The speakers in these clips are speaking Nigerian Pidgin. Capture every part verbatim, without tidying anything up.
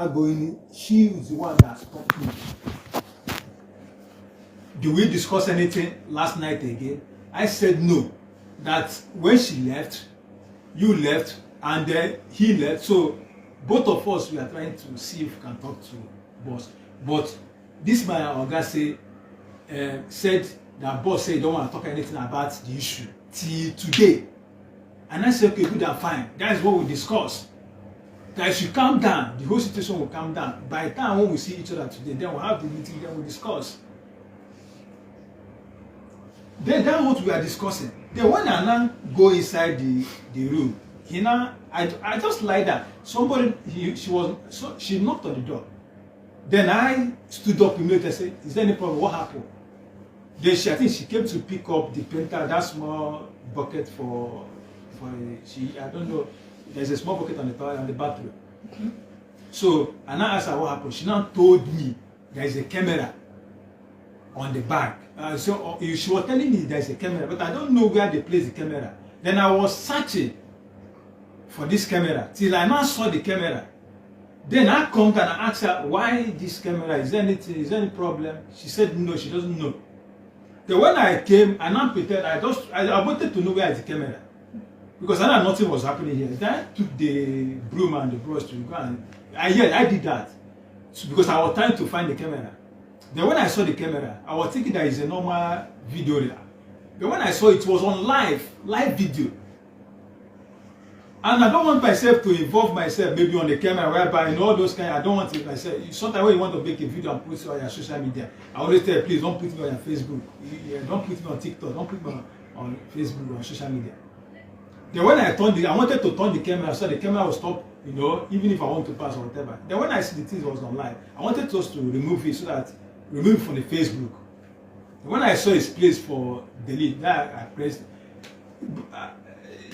Going, she is the one that stopped me. Do we discuss anything last night again? I said no. That when she left, you left, and then he left. So both of us, we are trying to see if we can talk to boss. But this my oga say, uh, said that boss said he don't want to talk anything about the issue till today. And I said, okay, good and fine. That is what we discuss. That she calm down. The whole situation will calm down. By the time when we see each other today, then we'll have the meeting, then we'll discuss. Then that's what we are discussing. Then when I now go inside the, the room, he now, I, I just lie down. Somebody, he, she was, so she knocked on the door. Then I stood up immediately and said, is there any problem? What happened? Then she, I think she came to pick up the painter, that small bucket for, for a, she, I don't know. There's a small bucket on the toilet, on the bathroom. So I now asked her what happened. She now told me there is a camera on the back. Uh, so uh, she was telling me there is a camera, but I don't know where they place the camera. Then I was searching for this camera till I now saw the camera. Then I come and I asked her, why this camera? Is there anything? Is there any problem? She said no, she doesn't know. Then when I came, I now pretend I just I, I wanted to know where is the camera, because I know nothing was happening here. Then I took the broom and the brush to go and I, yeah, I did that. So, because I was trying to find the camera. Then when I saw the camera, I was thinking that it's a normal video reel. But when I saw it, it was on live, live video. And I don't want myself to involve myself maybe on the camera, whereby in all those kind, I don't want it myself. Sometimes when you want to make a video and put it on your social media, I always tell, please don't put it on your Facebook. Yeah, don't put it on TikTok. Don't put it on, on Facebook or social media. Then when I turned it, I wanted to turn the camera so the camera will stop, you know, even if I want to pass or whatever. Then when I see the thing was online, I wanted us to remove it so that remove it from the Facebook. When I saw his place for delete, that I pressed. Uh,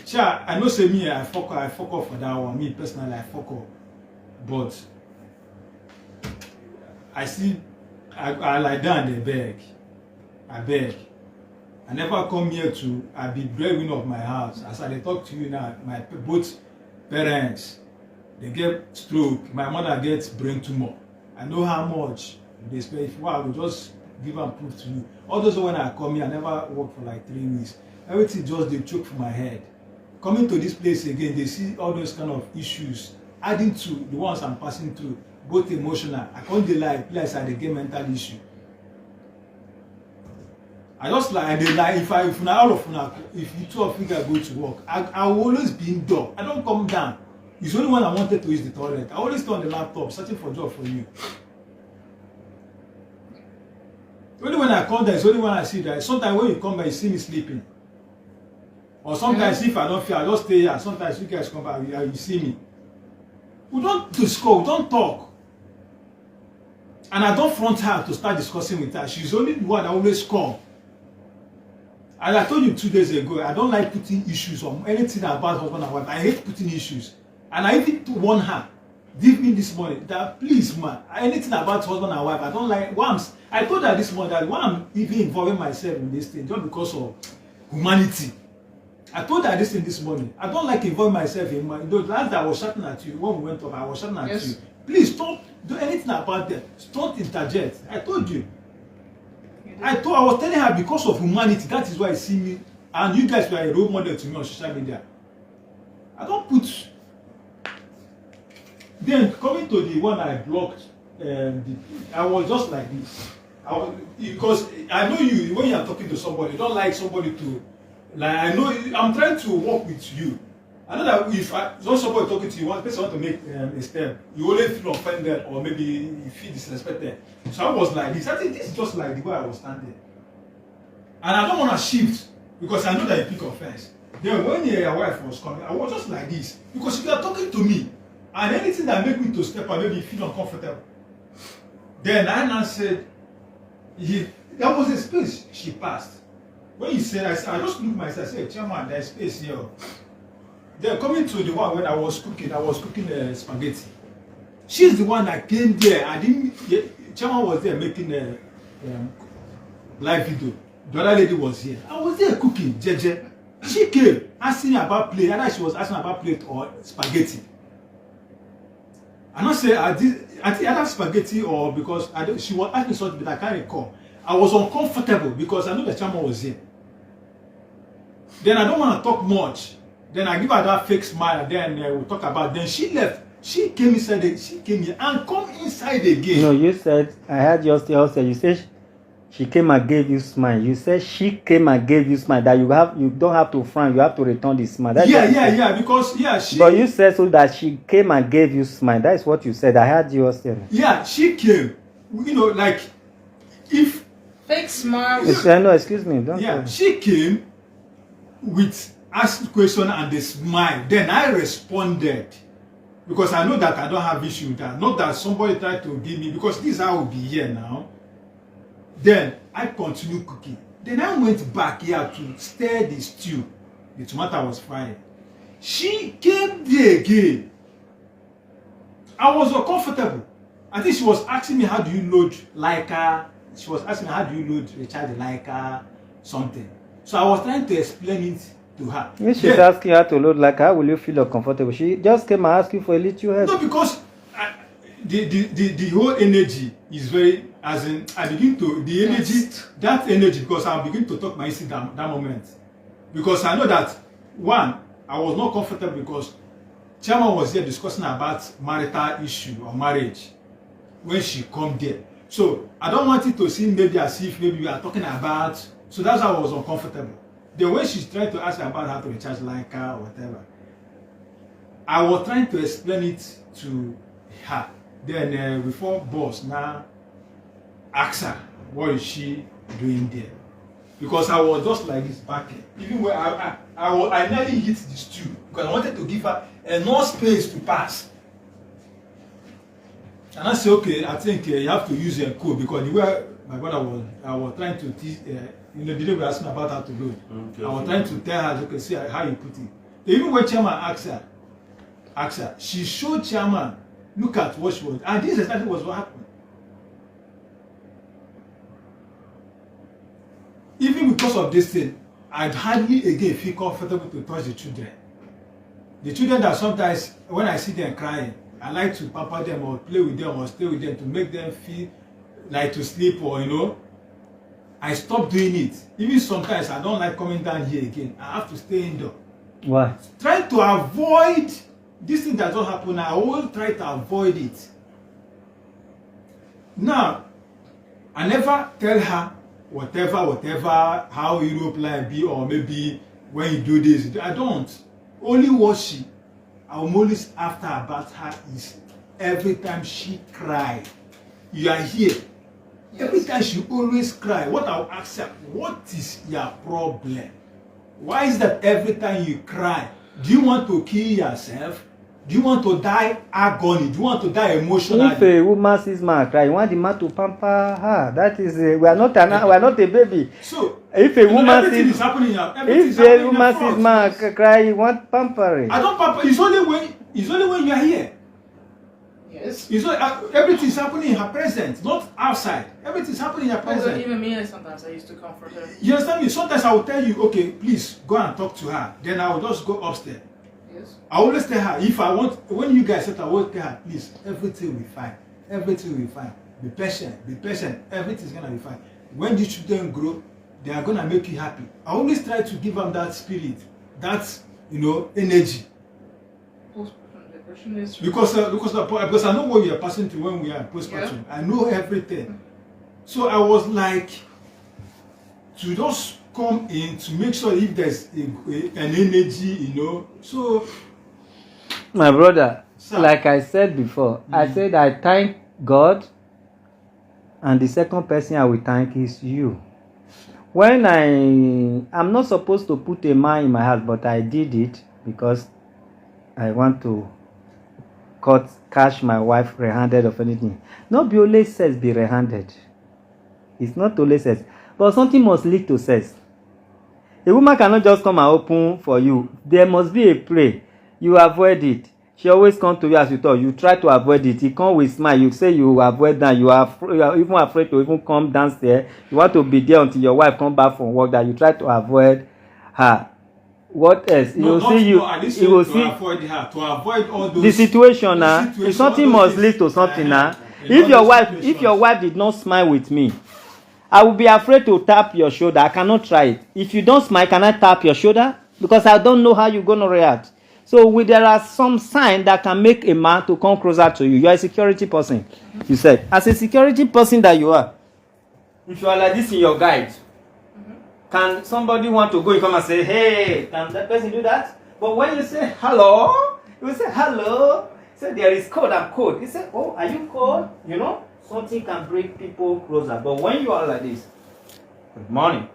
Cha, I know say me, I fuck, I fuck up for that one. Me personally, I fuck up. But I see, I, I lie down there beg. I beg. I never come here to, I be breadwinner of my house. As I dey talk to you now, my p- both parents, they get stroke. My mother gets brain tumor. I know how much they spend. If you want, I will just give and prove to you. All those when I come here, I never work for like three weeks. Everything just they choke for my head. Coming to this place again, they see all those kind of issues adding to the ones I'm passing through, both emotional. I can't dey lie, plus I dey get mental issue. I just like I dey like if I if una all of una if you two of you guys go to work, I I will always be indoor. I don't come down. It's only when I wanted to use the toilet. I always stay on the laptop searching for job for you. Only when I come there, it's only when I see that. Sometimes when you come by, you see me sleeping. Or sometimes if I don't feel, I just stay here. Sometimes you guys come by, you, you see me. We don't discuss, we don't talk. And I don't front her to start discussing with her. She's only the one that always call. As I told you two days ago, I don't like putting issues on anything about husband and wife. I hate putting issues. And I even warn her, give me this money. That please, man, anything about husband and wife, I don't like. Why I'm, s- I told her this morning that why I'm even involving myself in this thing just because of humanity. I told her this thing this morning. I don't like involving myself in my. You know, last day I was shouting at you when we went up. I was shouting at Yes. you. Please stop do anything about them. Stop interject. I told you. I told. I was telling her because of humanity. That is why you see me. And you guys were a role model to me on social media. I don't put. Then coming to the one I blocked, um, the, I was just like this. I was, because I know you when you are talking to somebody, you don't like somebody to, like I know you- I'm trying to work with you. I know that if I, just somebody talking to you, one person want to make um, a step, you always feel offended or maybe you feel disrespected. So I was like this. I think this is just like the way I was standing. And I don't want to shift because I know that you pick offense. Then when your wife was coming, I was just like this. Because if you are talking to me and anything that make me to step out, maybe you feel uncomfortable. Then I now said, he, that was a space she passed. When you said, I, said, I just looked myself, I said, chairman, there's space here. Then coming to the one when I was cooking, I was cooking uh, spaghetti. She's the one that came there. I didn't. Yeah, chairman was there making a um, live video. The other lady was here. I was there cooking, Jeje. She came asking about plate. Either she was asking about plate or spaghetti. I know say I did, I think I had spaghetti or because I don't, she was asking something, but I can't recall. I was uncomfortable because I know the chairman was here. Then I don't want to talk much. Then I give her that fake smile. Then uh, we talk about. Then she left. She came inside. The, she came here and come inside again. No, you said, I heard you still said, you said she came and gave you smile. You said she came and gave you smile. That you have, you don't have to frown. You have to return the smile. That's yeah, what you yeah, said. Yeah. Because yeah, she. But you said so that she came and gave you smile. That is what you said. I heard you still. Yeah, she came. You know, like if Fake smile. It's, uh, no, excuse me. Don't. Yeah, uh, she came with asked question and a smile. Then I responded because I know that I don't have issue with that. Not that somebody tried to give me, because this I will be here now. Then I continued cooking. Then I went back here to stir the stew. The tomato was frying. She came there again. I was uncomfortable. I think she was asking me, "How do you load Leica?" She was asking me, "How do you load recharge Leica?" Something. So I was trying to explain it to her. If she's Yeah. asking you how to load Leica, how will you feel uncomfortable? She just came and asked you for a little help. No, because I, the, the the the whole energy is very, as in, I begin to, the energy, that energy, because I begin to talk my issue that, that moment, because I know that one, I was not comfortable because chairman was here discussing about marital issue or marriage when she come there. So I don't want it to seem maybe as if maybe we are talking about. So that's why I was uncomfortable. The way she tried to ask about how to recharge Leica or whatever, I was trying to explain it to her. Then uh, before boss now asked her, "What is she doing there?" Because I was just like this back here. Even when I, I, I, was, I nearly hit the stool because I wanted to give her enough space to pass. And I say, "Okay, I think uh, you have to use a code," because the way my brother was, I was trying to teach, uh, you know, the day we asked me about how to load. Okay. I was trying to tell her, "Okay, see how you put it." Even when chairman asked her, asked her, she showed chairman, "Look at what she was." And this is exactly what happened. Even because of this thing, I hardly again feel comfortable to touch the children. The children that sometimes when I see them crying, I like to pamper them or play with them or stay with them to make them feel like to sleep or, you know. I stop doing it. Even sometimes I don't like coming down here again. I have to stay indoor. Why? Try to avoid this thing that don't happen. I always try to avoid it. Now, I never tell her whatever, whatever, how Europe life be, or maybe when you do this. I don't. Only what she, I'm always after about her is every time she cry, "You are here." Every time she always cry, what I'll ask her, "What is your problem? Why is that every time you cry? Do you want to kill yourself? Do you want to die agony? Do you want to die emotionally?" If a woman sees man cry, you want the man to pamper her. That is, uh, we are not an, we are not a baby. So If a you know, woman everything sees, is happening now. Everything if is a happening woman in sees front. Man cry, you want pampering. I don't pamper. It's only when it's only when you are here. Yes. It's only, uh, everything is happening in her presence, not outside. Everything is happening in her Although presence. Even me, sometimes I used to comfort her. You understand me? Sometimes I will tell you, "Okay, please go and talk to her." Then I will just go upstairs. Yes. I always tell her, if I want, when you guys set, I always tell her, "Please, everything will be fine. Everything will be fine. Be patient, be patient. Everything's gonna be fine." When these children grow, they are gonna make you happy. I always try to give them that spirit, that, you know, energy. Postpartum depression is Because uh, because of, because I know what you are passing through when we are postpartum. I know everything. So I was like, to just come in to make sure if there's a, a, an energy, you know. So My brother, Sir. Like I said before, I said I thank God, and the second person I will thank is you. When I, I'm not supposed to put a man in my house, but I did it because I want to cut catch my wife red-handed of anything. Not be only sex be red-handed. It's not only sex, but something must lead to sex. A woman cannot just come and open for you. There must be a play. You avoid it. She always come to you as you talk. You try to avoid it. He come with smile. You say you avoid that. You are, afr- you are even afraid to even come downstairs. You want to be there until your wife come back from work. That you try to avoid her. What else? You No, will not see you. no, at least You to, will to see avoid her, to avoid all those the situation the now. situation, If something all must those lead to things. Something Eh, now. eh, If all your those wife, if your situations. Wife did not smile with me, I will be afraid to tap your shoulder. I cannot try it. If you don't smile, can I tap your shoulder? Because I don't know how you're gonna react. So we, there are some signs that can make a man to come closer to you. You are a security person. You said, as a security person that you are, if you are like this in your guide, can somebody want to go and come and say, "Hey, can that person do that?" But when you say, "Hello," you say, "Hello." Say, "There is cold, I'm cold." You say, "Oh, are you cold?" You know, something can bring people closer. But when you are like this, "Good morning."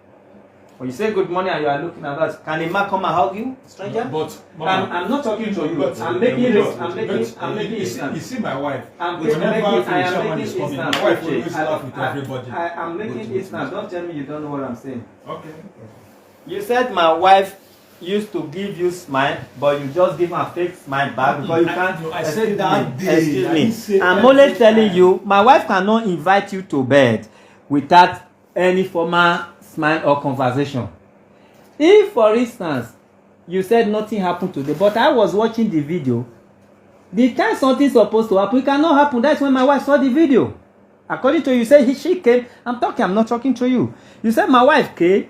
When you say, "Good morning," and you are looking at that, can a man come and hug you, stranger? But I'm, I'm not talking to you. But- I'm making but- this. I'm making. but- I'm making you it see, now. You see my wife. I'm Whenever making. I am someone making is it coming, now. My wife Okay. Always I, laugh with I, everybody. I am making it now. Don't tell me you don't know what I'm saying. Okay. You said my wife used to give you smile, but you just give her fake smile back because you I- can't. no, I said Excuse that me. day. Excuse I me. didn't say I'm only every telling time. You, my wife cannot invite you to bed without any formal smile or conversation. If, for instance, you said nothing happened today, but I was watching the video. The time something supposed to happen, it cannot happen. That's when my wife saw the video. According to you, say he, she came. I'm talking. I'm not talking to you. You said my wife came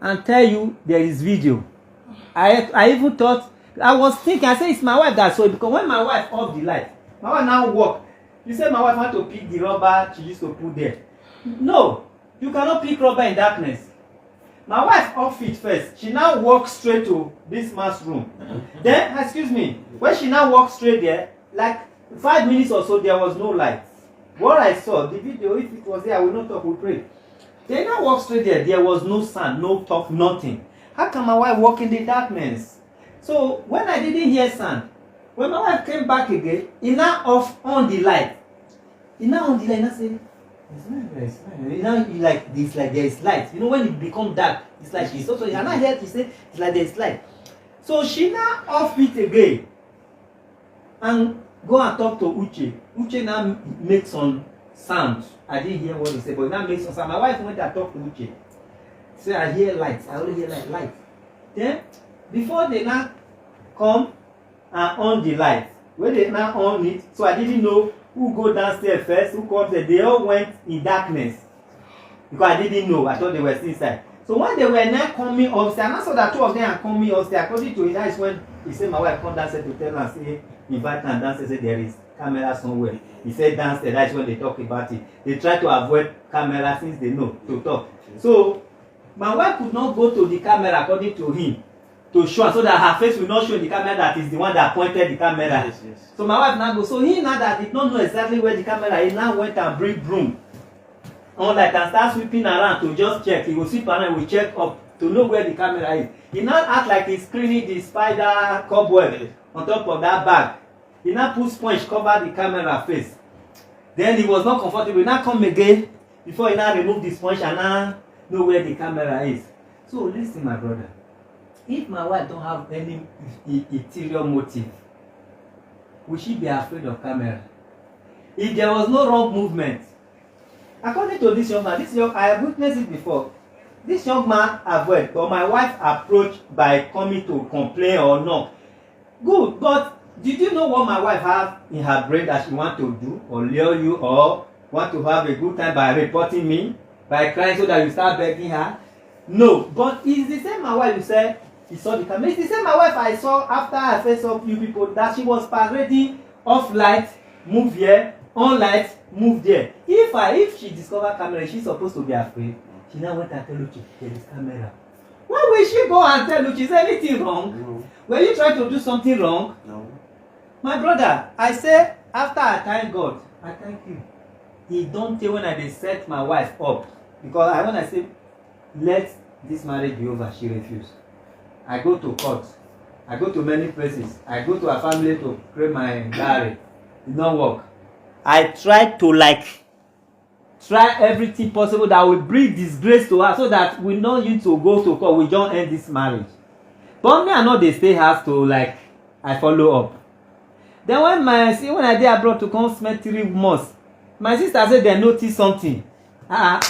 and tell you there is video. I I even thought, I was thinking. I said it's my wife that saw it, because when my wife off the light, my wife now walk. You said my wife want to pick the rubber she used to put there. No, you cannot pick rubber in darkness. My wife off it first. She now walk straight to this man's room. Then, excuse me, when she now walk straight there, like five minutes or so, there was no light. What I saw, the video, if it was there, I will not talk, we pray. They now walk straight there. There was no sound, no talk, nothing. How can my wife walk in the darkness? So when I didn't hear sound, when my wife came back again, he now off on the light. He now on the light, now say, "It's not, it's not." He now, he like, it's like there is light. You know, when it become dark, it's like it's also. I now hear he say, "It's like there is light." So she now off it again and go and talk to Uche. Uche now make some sound. I didn't hear what he said, but he now make some sound. My wife went and talk to Uche. Say, "I hear light. I only hear light, light." Then, before they now come and on the light, when they now on it, so I didn't know who go downstairs first, who comes there. They all went in darkness because I didn't know. I thought they were still inside. So when they were now coming upstairs, and I saw that two of them are coming upstairs. According to him, that is when he said my wife come downstairs to tell her, say, invite her downstairs, say there is camera somewhere. He said downstairs, that is when they talk about it. They try to avoid camera since they know to talk. So my wife could not go to the camera, according to him, to show her, so that her face will not show in the camera that is the one that pointed the camera. Yes, yes. So my wife now go. So he now that did not know exactly where the camera is, now went and bring broom on light and start sweeping around to just check. He will sweep around, he will check up to know where the camera is. He now act like he's cleaning the spider cobweb on top of that bag. He now put sponge cover the camera face. Then he was not comfortable. He now come again before he now remove the sponge and now know where the camera is. So listen, my brother. If my wife don't have any i- i- interior motive, will she be afraid of camera? If there was no wrong movement, according to this young man, this young, I have witnessed it before. This young man avoid, but my wife approached by coming to complain or no. Good, but did you know what my wife have in her brain that she want to do or lure you or want to have a good time by reporting me, by crying so that you start begging her? No, but it's the same my wife you said he saw the camera. It's the same my wife I saw after I first saw you people that she was parading off light, move here, on light, move there. If I if she discover camera, she's supposed to be afraid. She now went and tell Uche, there is camera. Why will she go and tell Uche? Is anything wrong? No, Were you trying to do something wrong? no. My brother, I say after I thank God, I thank you. He don't tell when I dey set my wife up because I when I say let this marriage be over, she refuse. I go to court. I go to many places. I go to her family to pray my diary. It not work. I try to like try everything possible that will bring disgrace to her so that we no need to go to court. We just end this marriage. But me, I know they stay house to like I follow up. Then when my see when I dey abroad to come spend three months, my sister say they notice something. Ah,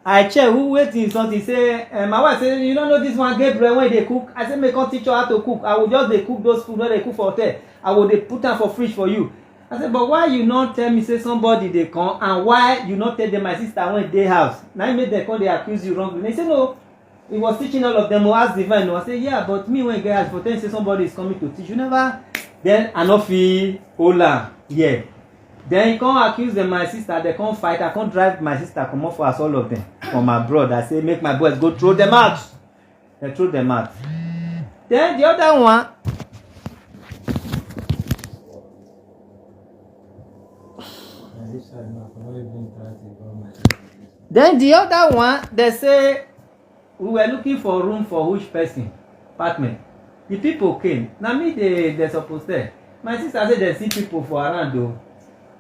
I check who wetin something say, eh, my wife say, "You no know this one Gabriel wey dey cook?" I say, "Make come teach you how to cook. I will just dey cook those food wey dey cook for hotel. I will dey put am for fridge for you." I say, "But why you no tell me say somebody dey come, and why you no tell them my sister wey dey house?" Na im make dem come dey accuse you wrongly. They say, "No, he was teaching all of them, oh, ask Divine." No, I say, "Yeah, but me wey get house for tell you say somebody is coming to teach, you never." Then I no fit hold am. Yeah. Then he come accuse them, my sister, they come fight, I come drive my sister comot for house, all of them, from abroad. I say, "Make my boys go throw them out." They throw them out. Then the other one, then the other one, they say, "We were looking for room for which person? Apartment." The people came. Na me they, they suppose tell. My sister say they see people for around though.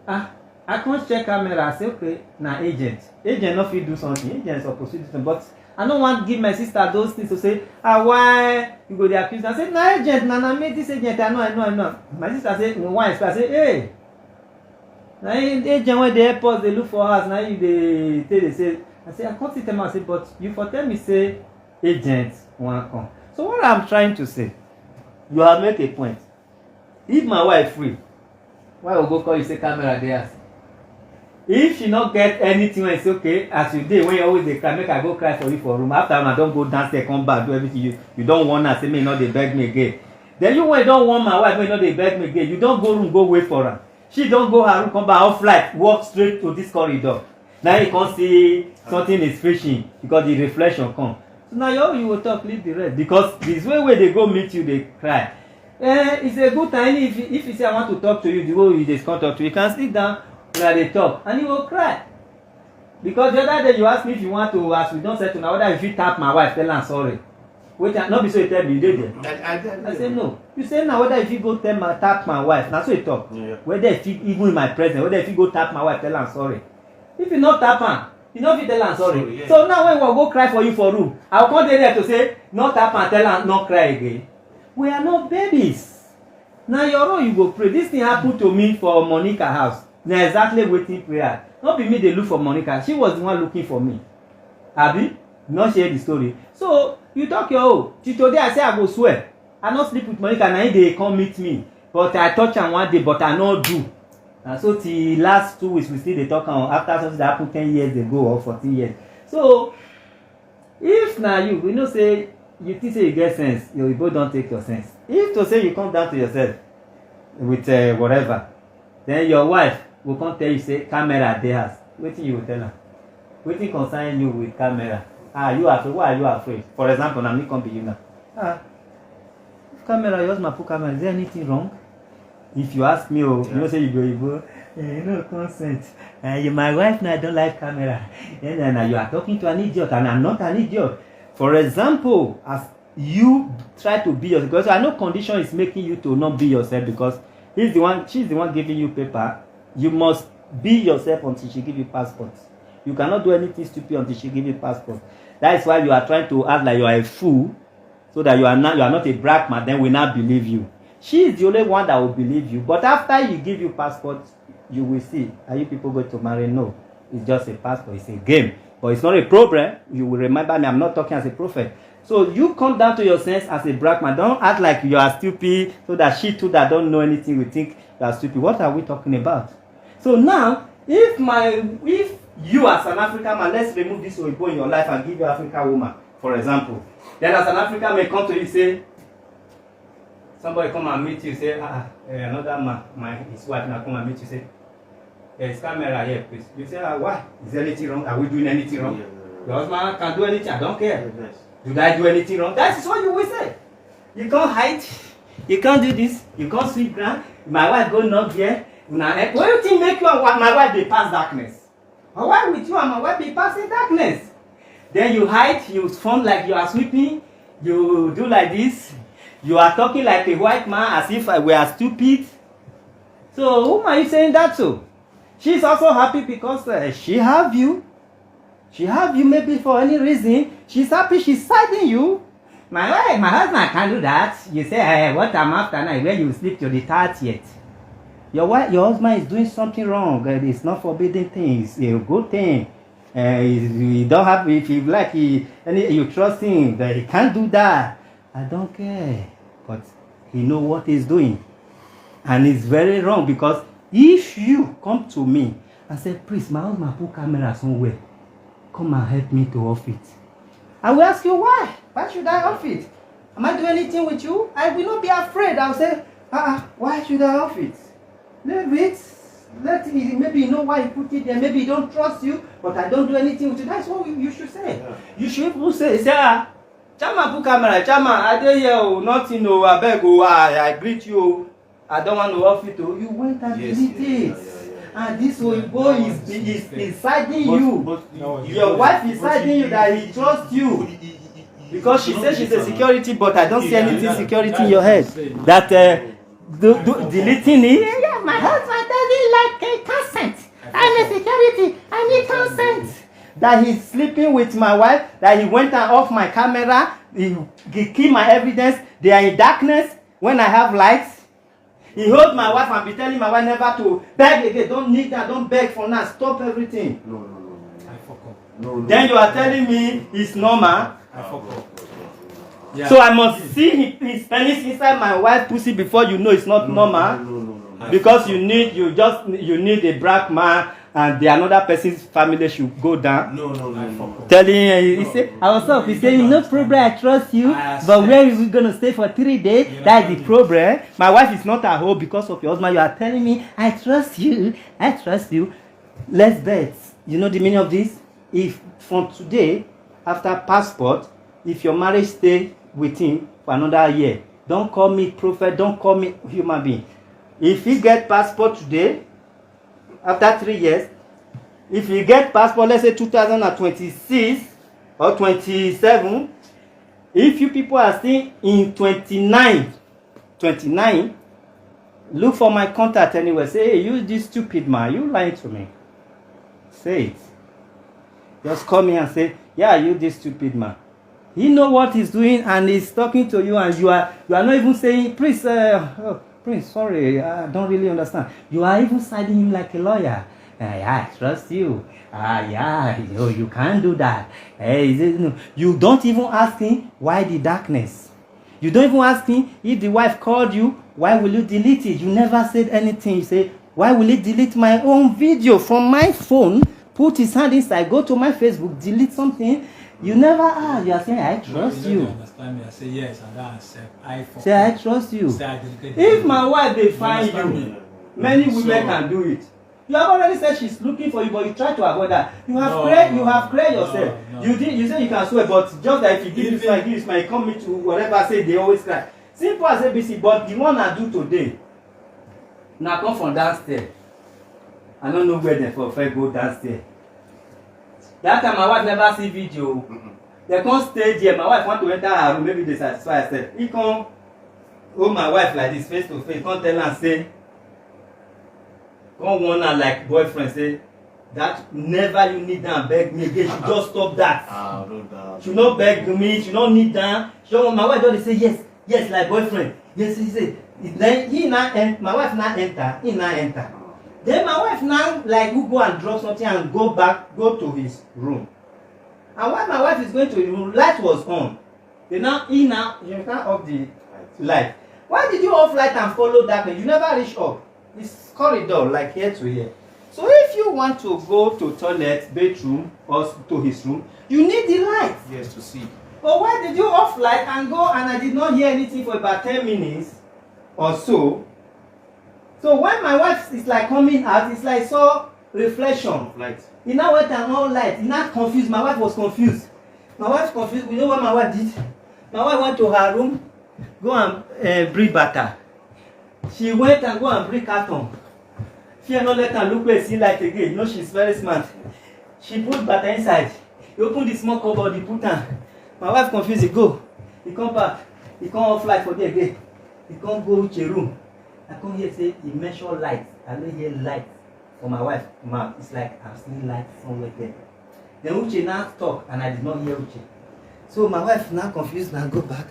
Ah, I come check camera, I say, "Okay, na agent. Agent no fit do something. Agent suppose fit do something." But I no want give my sister those things to say, "Ah, why you go dey accuse?" I say, "Na agent, na, na me, this agent, I know, I know, I know." My sister say, "No, why?" I say, "Hey, na agent wey dey help us dey look for house, na you dey take dey say." I say, I come still tell am, I say, "But you for tell me say agent wan come." So what I'm trying to say, you have make a point. If my wife free, why I go call you say camera dey house? If she no get anything wey say, okay, as you dey, when you always dey cry, make I go cry for you for room. After una don go downstairs, come back, do everything, you, you don warn her, say make you no dey beg me again. Then you wey don warn my wife, make you no dey beg me again, you don go room, go wait for am. She don go her room, come back, off light, walk straight to this corridor. Now you come see something is fishing because the reflection come. So now you, you go talk, leave the rest. Because this way wey they go meet you, they cry. Eh, it's a good time if, if you say, "I want to talk to you," the way you dey come talk to you, you can sit down, una dey talk, and you go cry. Because the other day you ask me if you want to, as we don settle now, whether you fit tap my wife, tell am sorry. Wait, no be so you tell me, you dey there. I, I, I, I say no. You say now whether you fit go tell my, tap my wife. Na so you talk. Yeah. Whether you fit, even in my presence, whether you fit go tap my wife, tell am sorry. If you no tap am, you no fit tell am sorry. Sorry, yeah. So now when we go cry for you for room, I go come dey there to say, "No tap am, tell am no cry again." We are not babies. Na your own you go pray. This thing happen to me for Monica house. Na exactly wetin prayer. No be me dey look for Monica. She was the one looking for me. Abi? No share the story. So you talk your own. Till today I say I go swear. I no sleep with Monica. Na him dey come meet me. But I touch am one day, but I no do. And so till last two weeks we still dey talk am after something that happened ten years ago or fourteen years. So if na you, we know say you think say you get sense, your oyibo don take your sense. If to say you come down to yourself with uh, whatever, then your wife go come tell you say camera dey house. Wetin you go tell am? Wetin concern you with camera? Ah, you afraid? Why are you afraid? For example, na me come be you now. Ah, camera, your husband put camera. Is there anything wrong? If you ask me, oh, you know say you go, you go. Eh, no consent. Eh, you, my wife now don't like camera. And then uh, you are talking to an idiot, and I'm not an idiot. For example, as you try to be yourself, because I know condition is making you to not be yourself because he's the one, she's the one giving you paper. You must be yourself until she give you passport. You cannot do anything stupid until she give you passport. That is why you are trying to act like you are a fool, so that you are not, you are not a black man. Then we now believe you. She is the only one that will believe you. But after you give you passport, you will see. Are you people going to marry? No. It's just a passport. It's a game. But it's not a problem. You will remember me. I'm not talking as a prophet. So you come down to your sense as a black man. Don't act like you are stupid so that she too that don't know anything will think you are stupid. What are we talking about? So now, if my, if you as an African man, let's remove this Oyibo in your life and give you African woman, for example. Then as an African man come to you say, somebody come and meet you say, ah, ah, eh, another man, my, his wife now come and meet you say, "There is camera here, please." You say, ah, why? Is there anything wrong? Are we doing anything wrong? Yeah. Your husband can do anything. I don't care. Yes. Did I do anything wrong? That is what you will say. You can't hide. You can't do this. You can't sweep ground. My wife go knock there. Now, eh, what do you think make you and wa- my wife dey pass darkness? Or why with you and my wife dey pass in darkness? Then you hide. You form like you are sweeping. You do like this. You are talking like a white man as if uh, we are stupid. So whom are you saying that to? She's also happy because uh, she have you. She have you maybe for any reason. She's happy. She's siding you. My wife, my husband can't do that. You say, hey, what I'm after now, where you sleep till the thirtieth. Your wife, your husband is doing something wrong. Uh, It's not forbidden thing. It's a good thing. Uh, he, he don't have, if you like, he, any, you trust him, but he can't do that. I don't care. But he know what he's doing. And it's very wrong, because if you come to me and say, "Please, my husband put camera somewhere, come and help me to off it," I will ask you why. Why should I off it? Am I doing anything with you? I will not be afraid. I'll say, "Ah, ah, why should I off it? Leave it. Let it, maybe you know why you put it there. Maybe he don't trust you, but I don't do anything with you." That's what you should say. Yeah. You should even say, say, "Ah, Chairman put camera, Chairman, I dey here o, nothing o, abeg o, I, I greet you o. I don't want to off it o." You went and delete it. And this oyibo is, is, is siding you. Your wife is siding you that he trusts you. Because she says she's a security, but I don't see anything security in your head. That, uh, do, do, deleting it. Yeah, my husband doesn't like a consent. I'm a security. I need consent. That he's sleeping with my wife. That he went and off my camera. He, he killed my evidence. They are in darkness when I have lights. He hold my wife and be telling my wife never to beg again. Don't need that. Don't beg for now. Stop everything. No, no, no, no. I fuck up. No, no. Then you are telling me it's normal. I fuck up. Yeah. So I must see his, his penis inside my wife pussy before you know it's not normal. No, no, no, no, no. Because you need, you just, you need a black man and the another person's family should go down. No, no, no, no. Telling him, he say, "I was up." He say, "No problem, I trust you. But where are we gonna stay for three days? That's the problem. My wife is not at home because of your husband. You are telling me, I trust you, I trust you. Let's bet." You know the meaning of this? If from today, after passport, if your marriage stay with him for another year, don't call me prophet, don't call me human being. If he get passport today, after three years, if you get passport, let's say two thousand and twenty-six or twenty-seven, if you people are still in twenty-nine, twenty-nine, look for my contact anywhere. Say, "Hey, you this stupid man, you lying to me." Say it. Just call me and say, "Yeah, you this stupid man." He know what he's doing and he's talking to you, and you are, you are not even saying, "Prince, uh, oh, Prince, sorry, I don't really understand." You are even siding him like a lawyer. "Uh, yeah, I trust you. Ah, yeah, you, you can't do that." Eh, is it, no, you don't even ask him why the darkness. You don't even ask him if the wife called you, "Why will you delete it?" You never said anything. You say, "Why will he delete my own video from my phone? Put his hand inside, go to my Facebook, delete something." You never ask. You are saying, "I trust you." Understand me? I say, "Yes, I don't accept. I fuck up." Say, "I trust you." Say, "I dedicate." If my wife dey find you, many women can do it. You have already said she's looking for you, but you try to avoid her. You have cleared, you have cleared yourself. You did, you say you can swear, but just that if you give me smile, give me smile, you come meet you, whatever, say they always cry. Simple as A B C, but the one I do today, now come from downstairs. I don't know where they for fair go downstairs. That time my wife never see video. They can't stay there. My wife want to enter her room, maybe they satisfy herself. He come hold my wife like this, face to face, come tell her, say, come warn her like boyfriend, say, "That never you kneel down beg me again. She just stop that." Ah, no, no. She no beg me, she no kneel down. She no, my wife just dey say, "Yes, yes," like boyfriend. Yes, he say. Then he now en-, my wife now enter, he now enter. Then my wife now like who go and drop something and go back, go to his room. And while my wife is going to the room, light was on. They now, he now, you now off the light. Why did you off light and follow darkness? You never reach up. It's corridor, like here to here. So if you want to go to toilet, bedroom, or s-, to his room, you need the light. Yes, to see. But why did you off light and go, and I did not hear anything for about ten minutes or so? So when my wife is like coming out, it's like saw reflection. Light. He now went and on light. He now confused. My wife was confused. My wife confused. You know what my wife did? My wife went to her room, go and, eh, bring butter. She went and go and bring carton. Fear no let her look where see light again. You know she's very smart. She put butter inside. He open the small cupboard, he put am. My wife confused, he go. He come back. He come off light for there again. He come go Uche room. I come hear say he measure light. I no hear light for my wife mouth. It's like I'm seeing light somewhere there. Then Uche now talk and I did not hear Uche. So my wife now confused and go back.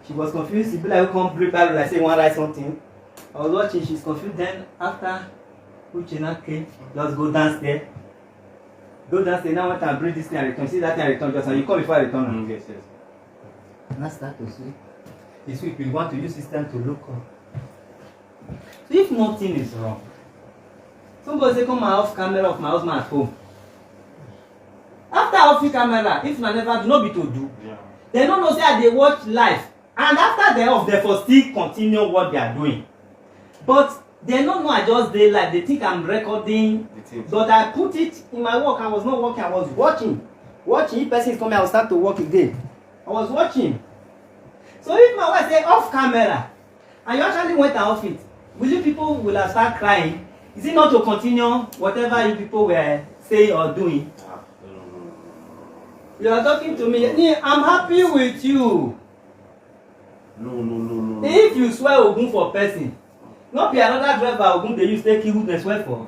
She was confused. She be like, come break Bible like say you wan write something. I was watching. She's confused. Then after Uche now came, just go downstairs. Go downstairs now, want to bring this thing and return. See that thing and return just now. You come before I return. Mm, yes, yes. Now start to sweep. It's sweep. You want to use system to look up. So if nothing is wrong, somebody say come and off camera of my husband at home. After off camera, if na never do, no be to do. Yeah. They no know say I dey watch live, and after they off, they for still continue what they are doing. But they no know I just dey live. They think I'm recording. But I put it in my work. I was not working. I was watching, watching. If person is coming, I will start to work again. I was watching. So if my wife say off camera, and you actually went and off it, will you people will have start crying? Is it not to continue whatever you people were saying or doing? You are talking to me. I'm happy with you. No, no, no, no. If you swear ogun for person, not be another driver ogun dey use take kill witness well for.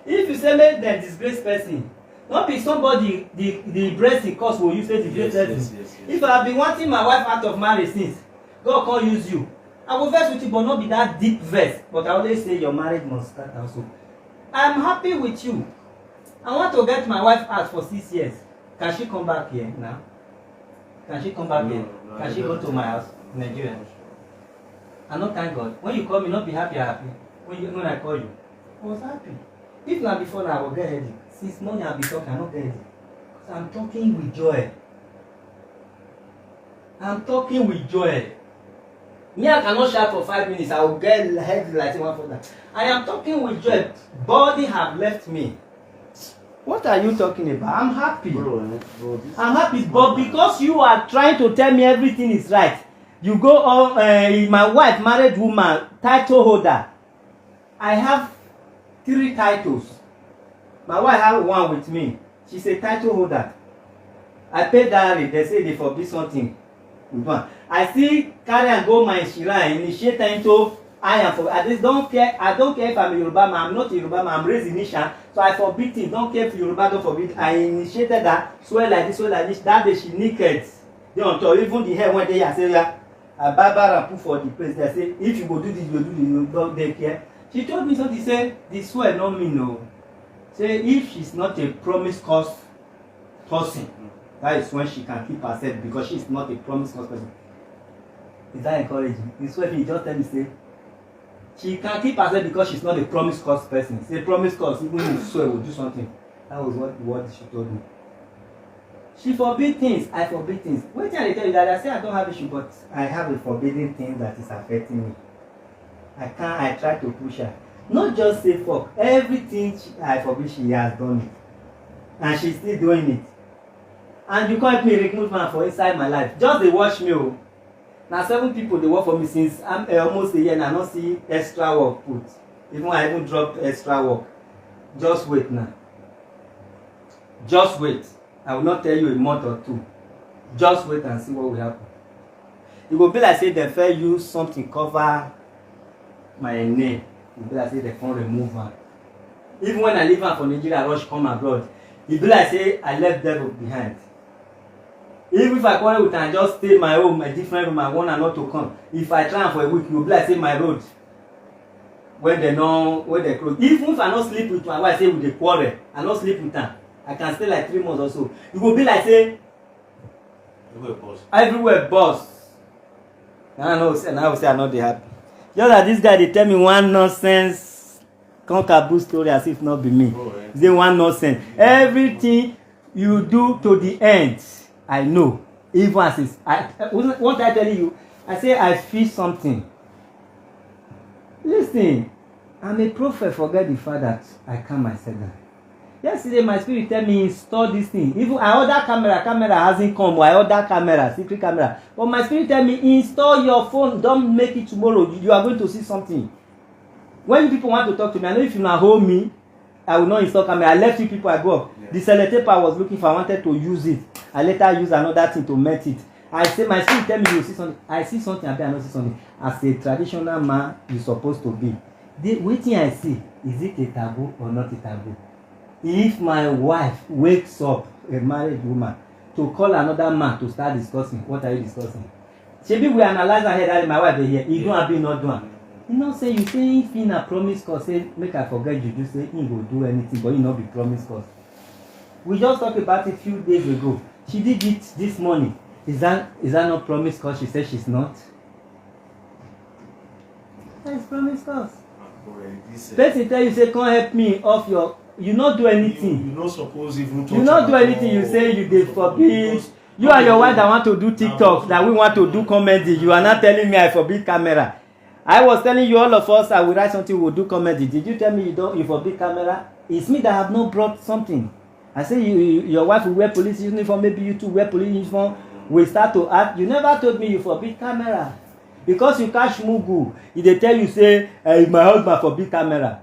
If you say make dem disgrace person, not be somebody the the blessing cause will use take disgrace person. If I have been wanting my wife out of marriage since, God come use you. I go vex with you, but not be that deep vex. But I always say your marriage must start also. I'm happy with you. I want to get my wife out for six years. Can she come back here now? Can she come back here? Can she go to my house, Nigeria? I no thank God. When you call me, not be happy, happy. When you when I call you, I was happy. If na before na I go get headache. Since morning I be talking, I no get headache. Because I'm talking with joy. I'm talking with joy. Me, I cannot shout for five minutes. I will get head like one father. I am talking with joy. Body have left me. What are you talking about? I'm happy. Bro, eh, bro, this I'm happy, but because you are trying to tell me everything is right, you go on. Uh, my wife, married woman, title holder. I have three titles. My wife have one with me. She's a title holder. I pay dowry. They say they forbid something. With one, I still carry and go my shrine, initiate into I am for. I just don't care. I don't care if I'm a Yoruba man. I'm not a Yoruba man. I'm raised in Isha, so I forbid things. Don't care if Yoruba don't forbid. I initiated that. Swear like this, swear like this. That day she naked. They on top. Even the hair went there. I say, yeah. I buy bar and put for the place. They say, if you go do this, you go do this. You don't take care. She told me something. Say the swear no mean no. Say if she's not a promise cause person, that is when she can keep herself because she's not a promise cause person. Is that encouraging? It's what he just tell me say she can keep herself because she's not a promise cause person. Say promise cause, even if you swear will do something. That was what what she told me. She forbid things, I forbid things. Wetin I dey tell you that I say I don't have issue, but I have a forbidden thing that is affecting me. I can't. I try to push her. Not just say fuck. Everything she, I forbid she has done it, and she's still doing it. And you can't me recruit man for inside my life. Just dey watch me o. Na seven people dey work for me since I'm uh, almost a year and I no see extra work put. Even I even drop extra work. Just wait now. Just wait. I will not tell you a month or two. Just wait and see what will happen. E go be like say dem first use something cover my name. E be like say dem come remove am. Even when I leave am for Nigeria rush come abroad, e be like say I left devil behind. Even if I quarrel with am, just stay my home, a different room, I warn am not to come. If I try am for a week, e go be like say my road wey dem no wey dem close. Even if I no sleep with my wife, say we dey quarrel, I no sleep with am, I can stay like three months or so. E go be like say Everywhere boss. Everywhere boss. Na I know say na I say I no dey happy. Just that this guy dey tell me one nonsense, come kabu story as if no be me. Bro, eh. He say one nonsense. Everything you do to the end, I know. Even as is, I what I tell you, I say I feel something. Listen, I'm a prophet. Forget the fact that I calm myself down. Yesterday, my spirit tell me install this thing. Even I order camera, camera hasn't come. I order camera, secret camera. But my spirit tell me install your phone. Don't make it tomorrow. You are going to see something. When you people want to talk to me, I know if you na hold me, I will not install camera. I left you people. I go up. The sellotape I was looking for, I wanted to use it. I later use another thing to melt it. I say my spirit tell me you see something. I see something. I bet I not see something. As a traditional man, you supposed to be. The wetin I see, is it a taboo or not a taboo? If my wife wakes up, a married woman, to call another man to start discussing, what are you discussing? Shebi we analyze ahead that my wife dey here. He do am, be not do am. He not say you say if he na promise cause say make I forget juju say he go do anything, but he not be promise cause. We just talked about it few days ago. She did it this morning. Is that is that not promise cause she said she's not? That's promise cause. Person tell you say come help me off your, you no do anything. You no suppose even touch. You no do anything, you say you dey forbid. You and your wife that want to do TikTok, that we want to do comedy, you are not telling me I forbid camera. I was telling you, all of us, I will write something, we'll do comedy. Did you tell me you don't, you forbid camera? It's me that have not brought something. I say you, you, your wife will wear police uniform, maybe you too wear police uniform. We start to act. You never told me you forbid camera. Because you catch mugu, e dey tell you say, eh, my husband forbid camera.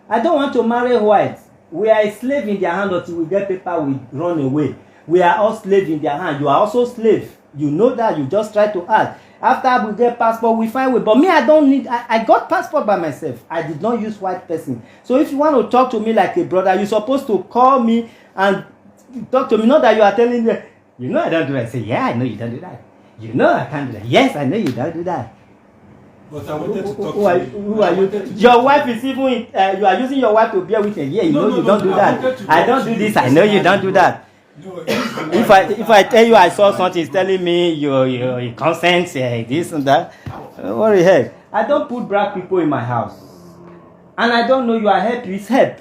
I don't want to marry white. We are a slave in their hand until we get paper, we run away. We are all slave in their hand. You are also slave. You know that. You just try to act. After we get passport, we find way. But me, I don't need. I, I got passport by myself. I did not use white person. So if you want to talk to me like a brother, you supposed to call me and talk to me. Not that you are telling me, you know I don't do that. I say, yeah, I know you don't do that. You know I can't do that. Yes, I know you don't do that. But I wanted to talk to you. Who are you? Your wife is even. Uh, you are using your wife to bear witness. Yeah, you know you don't do that. I don't do this. I know you don't do that. If I if I tell you I saw something, it's telling me you you consent, uh, this and that. Don't worry, head. I don't put black people in my house, and I don't know you are help. It's help.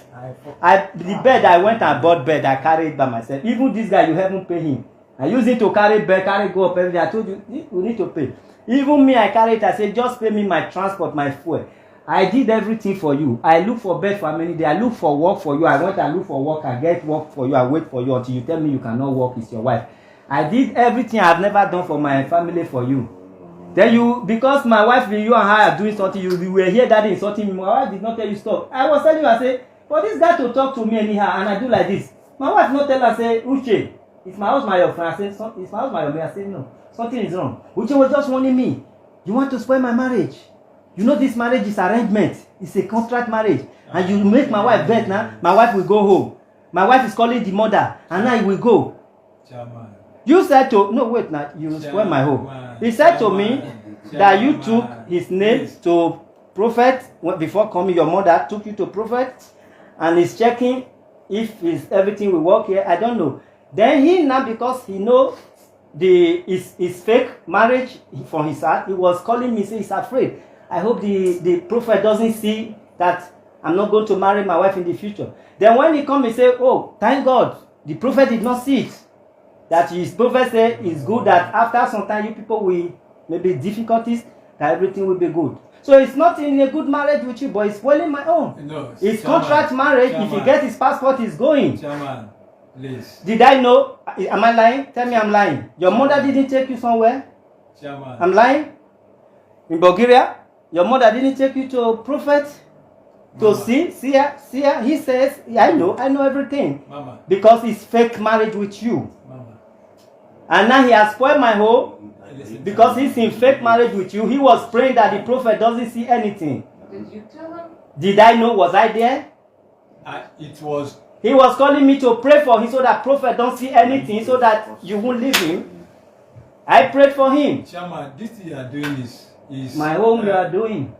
I the bed I went and bought bed. I carry it by myself. Even this guy, you haven't pay him. I use it to carry bed, carry go up every day. I told you, we need to pay. Even me, I carry it. I say, just pay me my transport, my fuel. I did everything for you. I look for bed for how many days? I look for work for you. I went and look for work. I get work for you. I wait for you until you tell me you cannot work. It's your wife. I did everything I've never done for my family for you. Then you, because my wife, you and her are doing something, you, you were here that day insulting me. My wife did not tell you stop. I was telling you, I say, for this guy to talk to me anyhow, and I do like this. My wife not tell her say, Uche, it's my house, my your friend. I say, "Son, it's my house, my your friend." I say, no, something is wrong. Uche was just warning me. You want to spoil my marriage. You know this marriage is arrangement. It's a contract marriage. And you make my wife bet now. My wife will go home. My wife is calling the mother, and now he will go. Chairman. You said to, no, wait now, you spoil my hope. He said to me that you took his name to prophet when- before coming. Your mother took you to prophet, and he's checking if is everything will work here. I don't know. Then he now, because he know the is is fake marriage from his heart, he was calling me, say he's afraid. I hope the the prophet doesn't see that I'm not going to marry my wife in the future. Then when he come, he say, oh, thank God, the prophet did not see it. That his prophet say it's good that after some time you people will maybe difficulties, that everything will be good. So it's not in a good marriage with you, but it's spoiling my own. No, it's chairman, contract marriage. If you chairman, get his passport, he's going. Chairman, please. Did I know? Am I lying? Tell me I'm lying. Your mother didn't take you somewhere. Chairman. I'm lying. In Bulgaria, your mother didn't take you to a prophet to see, see her, see her. He says, I know, I know everything. Mama. Because it's fake marriage with you. Mama. And now he has spoiled my home. Listen, because he's in fake marriage with you. He was praying that the prophet doesn't see anything. Did you tell him? Did I know? Was I there? I, it was. He was calling me to pray for him so that prophet don't see anything, so that you won't leave him. I prayed for him. Chairman, this thing you are doing is, is my home you are doing.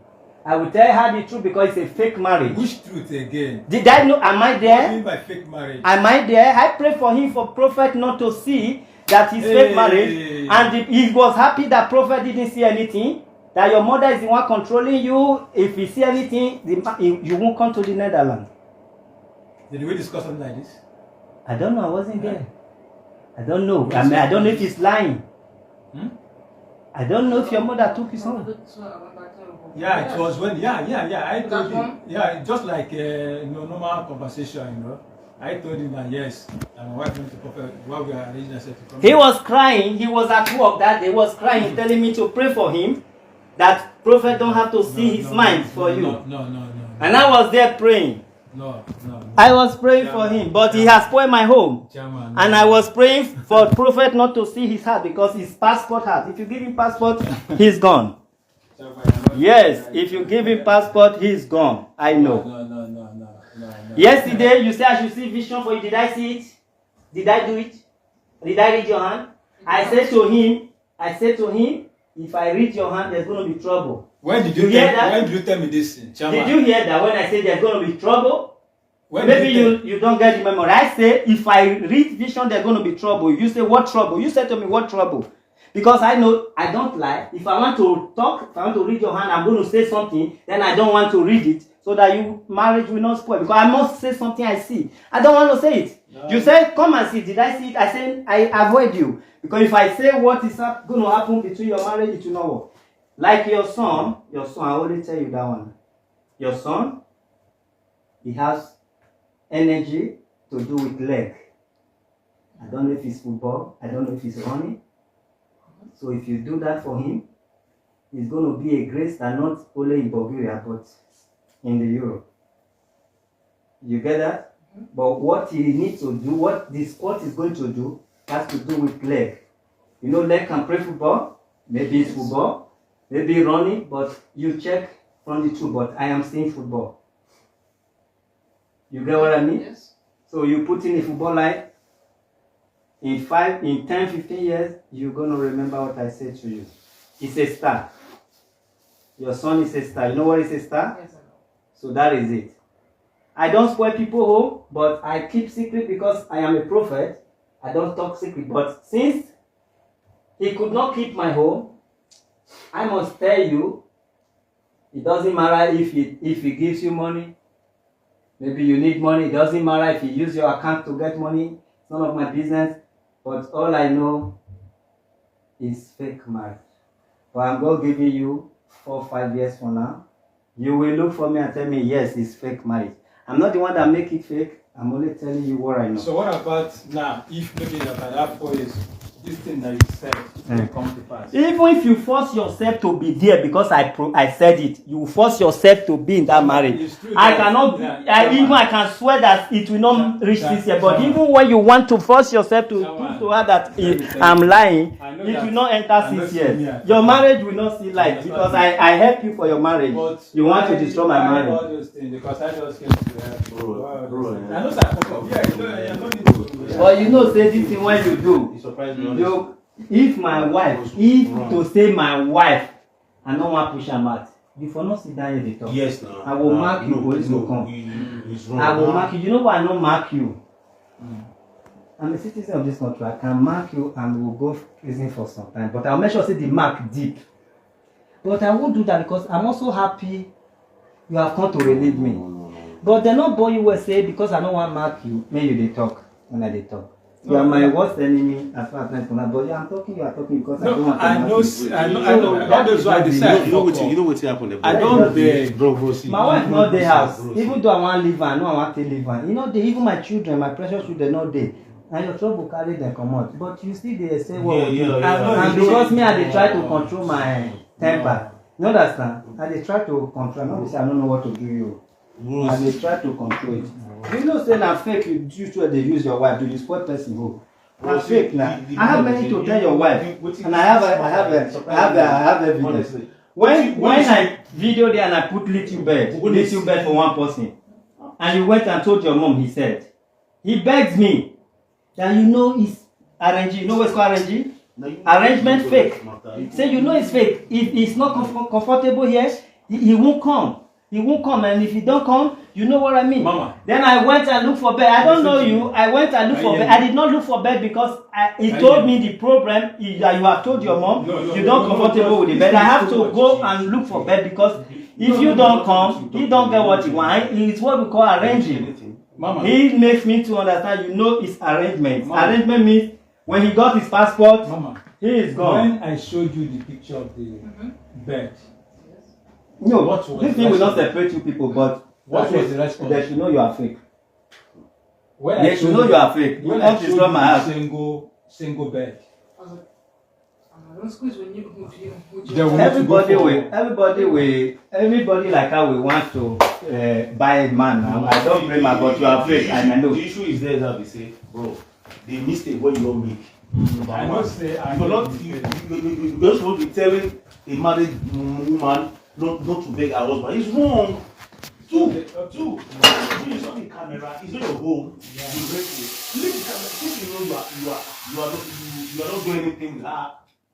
I will tell her the truth because it's a fake marriage. Which truth again? Did I know? Am I there? What do you mean by fake marriage? Am I there? I prayed for him, for prophet not to see that it's fake marriage, and the, he was happy that prophet didn't see anything. That your mother is the one controlling you. If he see anything, the, ma- you, you won't come to the Netherlands. Did we discuss something like this? I don't know. I wasn't there. I don't know. I mean, I don't know if he's lying. Hmm? I don't know if your mother took his own. Yeah, it was when, yeah, yeah, yeah. I told him, yeah, just like uh, you know, normal conversation, you know. I told him that yes, and my wife went to prophet while we are arranging ourselves to come. He was crying. He was at work that day. He was crying, telling me to pray for him. That prophet don't have to see his mind for you. No, no, no, no. And I was there praying. No, no, no. I was praying for him, but he has spoiled my home. Chairman, and I was praying for prophet not to see his heart because his passport has. If you give him passport, he's gone. Chairman, you're not— Yes, if you give him passport, he's gone. I know. No, no, no, no, no, no, no. Yesterday, you say I should see vision for you. Did I see it? Did I do it? Did I read your hand? I said to him, I said to him, if I read your hand, there's going to be trouble. When did you, you hear tell, that? When did you tell me this thing, Chairman? Did you hear that when I said there's going to be trouble? Maybe you, you don't get the memory. I say, if I read vision, there's going to be trouble. You say, "What trouble?" You say to me, "What trouble?" Because I know I don't lie. If I want to talk, if I want to read your hand, I'm going to say something. Then I don't want to read it so that you marriage will not spoil. Because I must say something I see. I don't want to say it. You say, "Come and see." Did I see it? I say, "I avoid you." Because if I say what is going to happen between your marriage, it will not work. Like your son, your son, I already tell you that one. Your son, he has energy to do with leg. I don't know if it's football. I don't know if it's running. So if you do that for him, it's going to be a grace that not only in Bulgaria, but in the Europe. You get that? But what he needs to do, what the squat is going to do, has to do with leg. You know, leg can play football. Maybe it's football. Maybe running. But you check from the two. But I am seeing football. You get what I mean? Yes. So you put in a football line. In five, in ten, fifteen years, you're going to remember what I said to you. It's a star. Your son is a star. You know what is a star? Yes, I know. So that is it. I don't spoil people home, but I keep secret because I am a prophet. I don't talk secret. But since he could not keep my home, I must tell you, it doesn't matter if he, if he gives you money. Maybe you need money. It doesn't matter if you use your account to get money. It's none of my business. But all I know is fake marriage. But I'm going to give you four, five years from now. You will look for me and tell me, "Yes, it's fake marriage." I'm not the one that make it fake. I'm only telling you what I know. So what about now? If maybe that I have four years, this thing that you said will come to pass. Even if you force yourself to be there because I pro- I said it, you force yourself to be in that marriage. It's true. I cannot. Yeah, I even I can swear that it will not reach six years. But even when you want to force yourself to prove to her that I'm lying, it will not enter six years. Your marriage will not see light because I I help you for your marriage. You want to destroy my marriage. All those things because I just came to help you. Bro, bro, I know that. Yeah, you don't, you don't need to. But you know, say this thing when you do, you, if my wife, if to say my wife, I no wan push am out. You for no sit down here dey talk. Yes, now. I will mark you, police go come. I will mark you. You know why I no mark you? I'm a citizen of this country. I can mark you and we will go prison for some time. But I'll make sure say the mark deep. But I won't do that because I'm also happy you have come to relieve me. But dem no born you well say because I no wan mark you, make you dey talk when I dey talk. You are my worst enemy as far as time concern, but I'm talking, you are talking because I don't want to mark you. I know, I know, I know. That is why I decide. You know wetin, you know wetin happen, bro? I don't beg. Bro, bro, see. My wife no dey house. Even though I wan leave her, I know I wan take leave her. You know, they, even my children, my precious children, no dey. And your trouble carry them comot. But you still dey say what? Yeah, yeah, yeah. And because me, I dey try to control my temper. You understand? I dey try to control. No be say I no know what to do you. I dey try to control it. You know say na fake you, you two dey use your wife do, you spoil person home. Na fake na. I have many to tell your wife, and I have a, I have a, I have a, I have evidence. When, when I video there and I put little bed, little bed for one person, and you went and told your mom, he said, he begged me that you know it's arranging. You know what's called arranging? Arrangement fake. Say you know it's fake. If it's not comf- comfortable here, he, he won't come. He won't come. And if he don't come, you know what I mean. Mama. Then I went and looked for bed. I don't know you. I went and looked for bed. I did not look for bed because I, he told me the problem is that you have told your mom you don't comfortable with the bed. I have to go and look for bed because if you don't come, he don't get what he want. It's what we call arranging. Mama. He makes me to understand, you know, it's arrangement. Mama. Arrangement means when he got his passport, Mama, he is gone. When I showed you the picture of the bed, no, what was this thing will not separate you people, but what was the response? They should know you are fake. When they should know you are fake. You want to destroy my house. Single, single bed. Everybody will, everybody will, everybody like how we want to uh, buy a man now. I don't blame her, but you are fake. I know. The issue is there that we say, bro, the mistake what you don't make. Number one. Say I know. You, you, you, you just want to be telling a married woman not, not to beg her husband. It's wrong. Two, two, two, it's not the camera, it's not your home. You break it. Leave the camera. Since you know you are, you are, you are not, you, you are not doing anything with her.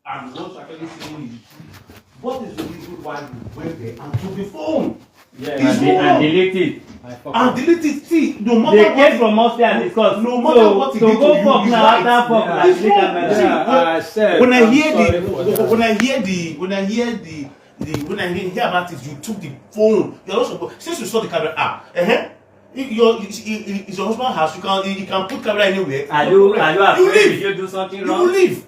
And what actually saying is, what is the reason why you went there and took the phone? Yeah, and, de- and delete it. And delete it. See, no matter They what came it- from upstairs and discuss. No matter So, what he so did go to you, fuck he's now, right. after fuck, Yeah. like, It's delete wrong. camera. See, Yeah, I said, when I I'm hear sorry the for when that. when I hear the when I hear the the when I hear, hear about it, you took the phone. You're not supposed, since you saw the camera. Ah, uh-huh. If your it's it's your husband house, you can you can put camera anywhere. Are you are you You afraid? leave. Did you do something You wrong? Leave.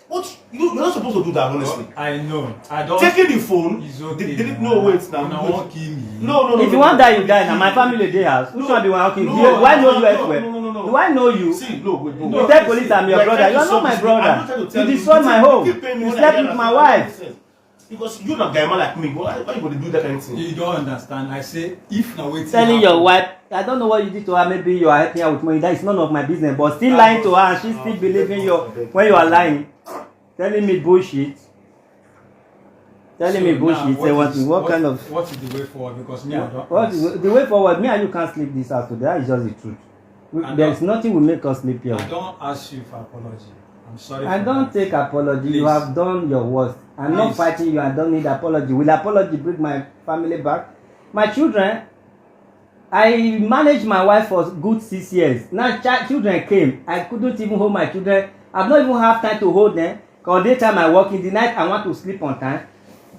What you you're not supposed to do that, honestly. I know. I don't. Taking the phone. It's okay. They didn't know wait now. Una wan kill me. No, no, no. If you No, want no, die, no, you die. no, Now no, my no. Family dey house. Which No, one be wan kill? no, Do I know no, you no, elsewhere? No, no, no, no. Do I know you? See, no, wait, no. You tell police I'm your We're brother. trying You to are not solve my this thing. brother. I'm not trying to You tell you. destroy my You home. keep paying me You when slept I with hear my that wife. Nonsense. Because you're not a guy man like me. Why, why you gonna do that kind of thing? You don't understand. I say if na wetin Telling happen- your wife, I don't know what you did to her. Maybe you are helping her with money. That is none of my business. But still lying to her, and she's still believing you when you are lying. Telling me bullshit. Telling me So bullshit. now, Say what? is- What kind of? What is the way forward? Because me, I don't. What ask. is the way forward? Me and you can't sleep this house today. That is just the truth. We, I there don't- is nothing will make us sleep here. I don't ask you for apology. I'm sorry. I for don't that. Take apology. You Please. Have done your worst. I'm not Please. Fighting you. I don't need apology. Will apology bring my family back? My children, I managed my wife for good six years. Now chi- children came. I couldn't even hold my children. I've not even have time to hold them. Cause daytime I work, in the night I want to sleep on time.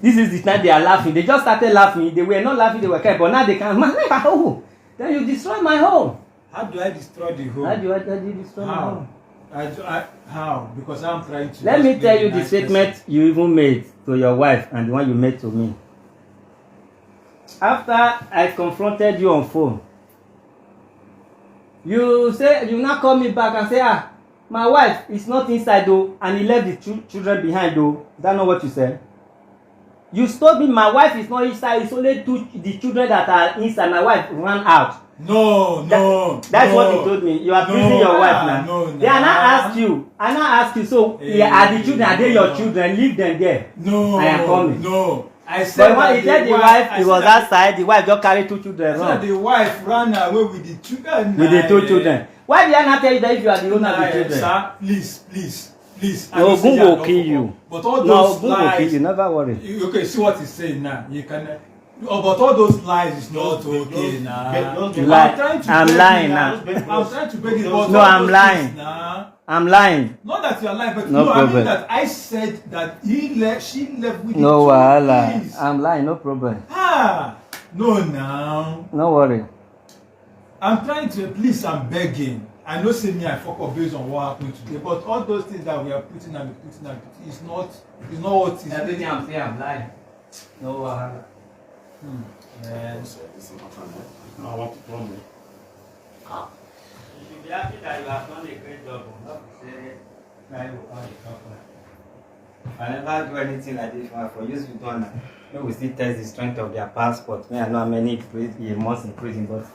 This is the time they are laughing. They just started laughing. They were not laughing. They were crying. But now they can. My life at home. Then you destroy my home. How do I destroy the home? How do you, how do you destroy my How? Home? I, do- I, how? Because I'm trying to. Let me explain tell you in the nice statement person. You even made to your wife and the one you made to me. After I confronted you on phone, you say you now call me back and say, ah, my wife is not inside though, and he left the two children behind though. Is that not what you said? You told me my wife is not inside. It's only two the children that are inside. My wife ran out. No, no. That's no, what you told me. You are no, pleasing your wife ah, now. No, Then I now nah. Ask you. I now ask you. So Eh, are the children? Are they your no. Children? Leave them there. No. I am coming. No. I said But when that he said the wife- wife, I he said was that- outside. The wife just carried two children I said run the wife ran away with the children. With the two Nah, children. Why did I not tell you that if you are the owner of Nah, the children? Sir, please, please, please. I No, know say Ogun you go are not kill for- you. But all No, those Ogun go lies. Kill you. Never worry. You- Okay, see what he's saying now. You can. Oh, but all those lies is not okay now. Just Lie. trying to I'm beg lying you now. Just beg I'm us. trying to beg Just you. But No, all I'm those lying. Things now. I'm lying. Not that you are lying, but No no, I problem. Mean that I said that he left. She left with No the two wahala. Kids. I'm lying. No problem. Ah, no, now. No worry. I'm trying to please. I'm begging. I know, say me, I fuck up based on what happened today, but all those things that we are putting and putting and putting is not, is not what is. Everything I'm saying, I'm lying. No wahala. Man, I want to come. You should be happy that you have done a great job. Not to say, now you come and talk like. I never do anything like this one for use you done. Make we still test the strength of their passport. Me, I know how many pri- year months in prison, but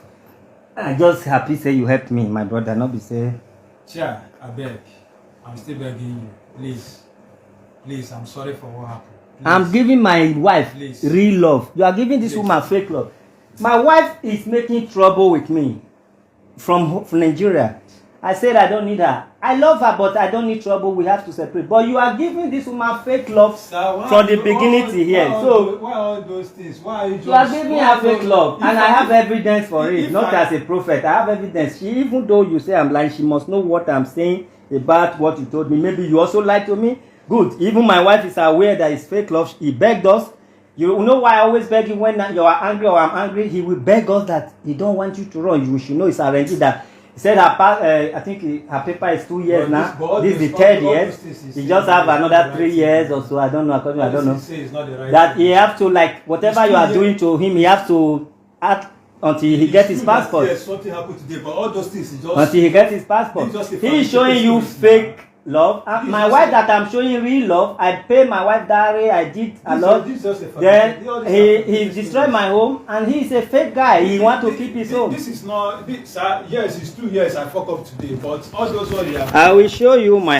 I just happy say you helped me, my brother. Not be say Chair, I beg. I'm still begging you, please, please. I'm sorry for what happened. Please. I'm giving my wife Please. Real love. You are giving this Please. Woman fake love. My wife is making trouble with me from, from Nigeria. I said I don't need her. I love her, but I don't need trouble. We have to separate. But you are giving this woman fake love Sir, why from you- the beginning why- to here. Why all, So those- why all those things? Why are you just? You are giving why her fake you- love, if and I I- have evidence for it. if Not I- As a prophet, I have evidence. She, even though you say I'm lying, she must know what I'm saying about what you told me. Maybe you also lied to me. Good. Even my wife is aware that it's fake love. He begged us. You know why I always beg him when you are angry or I'm angry? He will beg us that he don't want you to run. You should know it's arranged that he said her pa- uh, I think he- her paper is two years But now. this- but all This is the this- third all- all year. those things is He the just right have thing. Another Right three thing. years or so. I don't know. According, I All don't this know. He say is not the right That thing. He have to, like, whatever It's you are two doing years. To him, he have to act until he It's get his true that, passport. Yes, something happened today, but all those things is just. Until he get his passport. It's just a He is showing you fabrication. Fake love. Uh, It's my just wife a- that I'm showing real love. I pay my wife dowry. I did a This lot. Is, this is just a Then fabrication. All this he fabrication he is destroyed just- my home, and he is a fake guy. He This- want to this- keep his this- home. This is not, this, sir. Yes, it's two years I fuck up today, but all those ones you have. I will show you my